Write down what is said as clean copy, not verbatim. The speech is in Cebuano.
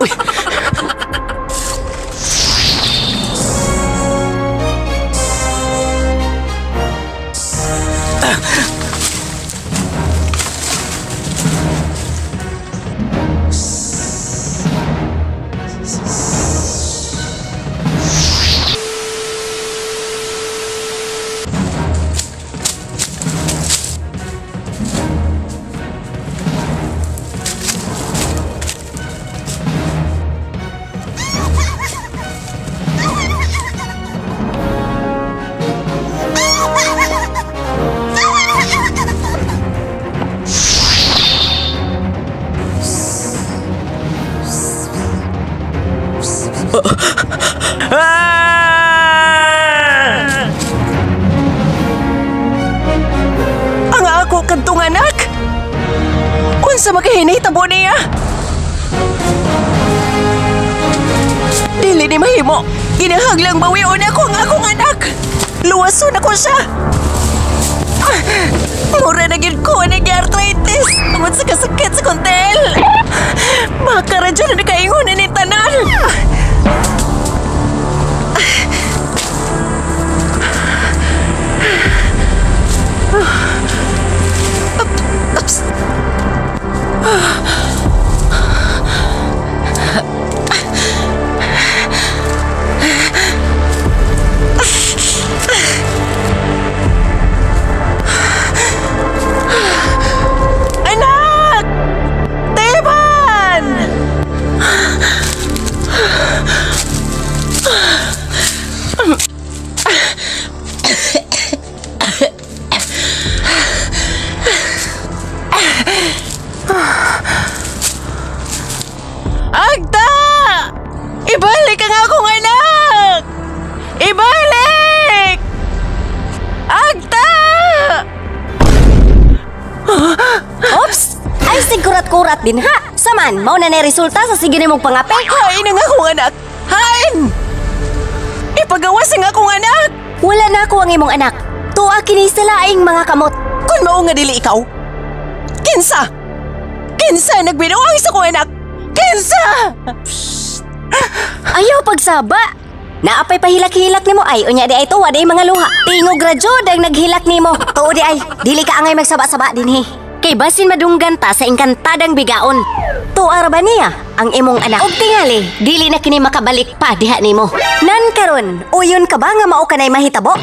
Uy. Ang ako kadtong anak. Unsa makahinitabo niya? Dili ni mahimo. Ginahanglang bawion ako ang akong anak. Luwason ako siya. Mura na gyud ko ni arthritis. Tungod sa kasakit sa kontel. Makaradyo na nakaingon ni tanan. Oops. Anak! Teban! Agta! Ibalik ang akong anak! Ibalik! Agta! Oops! Ay, sigkurat-kurat din ha! Saman, mao na ni resulta sa sige nimong pangape. Hain ang akong anak! Hain! Ipagawas ang akong anak! Wala na ako ang imong anak. Tuwa kini sa laing mga kamot. Kung mao nga dili ikaw, kinsa? Kinsa nagbinuang sa akong anak? Kinsa? Ayaw pagsaba. Naapay pahilak-hilak nimo ay unya di ay tuwa di ay mga luha. Tingog ra jud ang naghilak nimo. Tuo di ay dili ka angay magsaba-saba dinhi. Kay basin madunggan ta sa engkantadang bigaon. Tuwa ra ba niya ang imong anak? Og tingali, dili na kini makabalik pa diha nimo. Nan karon, uyon ka ba nga mao kanay mahitabo?